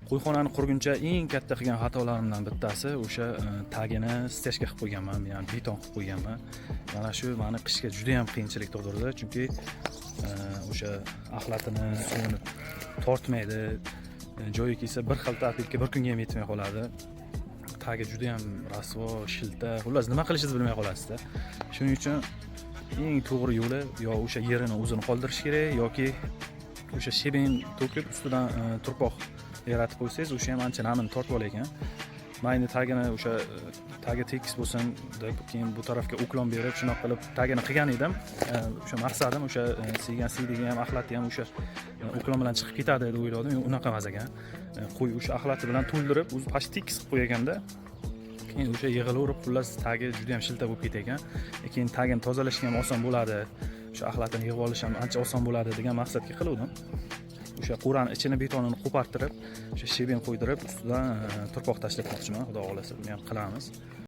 Qo'yxonani qurguncha eng katta qilgan xatolarimdan bittasi o'sha tagini стяжка qilib qo'yganman, ya'ni beton qilib qo'yganman. Mana shu mani qishga juda ham qiyinchilik tug'dirdi, chunki o'sha axlatini, suvini tortmaydi. Joyi kelsa, bir xalta опилка bir kunga ham yetmay qoladi. Tagi juda ham rasvo, shilta, xullas, nima qilishingizni bilmay qolasizda. Shuning uchun eng to'g'ri yo'li yo o'sha yerini o'zini qoldirish kerak yoki o'sha щебень to'kib, ustidan turpoq yaratib qo'ysangiz, o'sha ham ancha namini tortib olar ekan. Man endi tagini o'sha tagi tekis bo'lsin deb, keyin bu tarafga уклон berib, shunaqa qilib tagini qilgan edim. O'sha maqsadim o'sha siygan siydigi ham, axlati ham o'sha уклон bilan chiqib ketadi deb o'yladim. Yo'q, unaqa emas ekan. Qo'y o'sha axlati bilan to'ldirib, o'zi почти tekis qilib qo'yaganda, keyin o'sha yig'ilaverib, xullas, tagi juda ham shilta bo'lib ketar ekan. Keyin tagini tozalashga ham oson bo'ladi, o'sha axlatini yig'ib olish ham ancha oson bo'ladi degan maqsadga qiluvdim. O'sha qo'rani ichini betonini qo'partirib, o'sha щебень qo'ydirib, ustidan turpoq tashlatmoqchiman. Xudo xohlasa, buni ham qilamiz.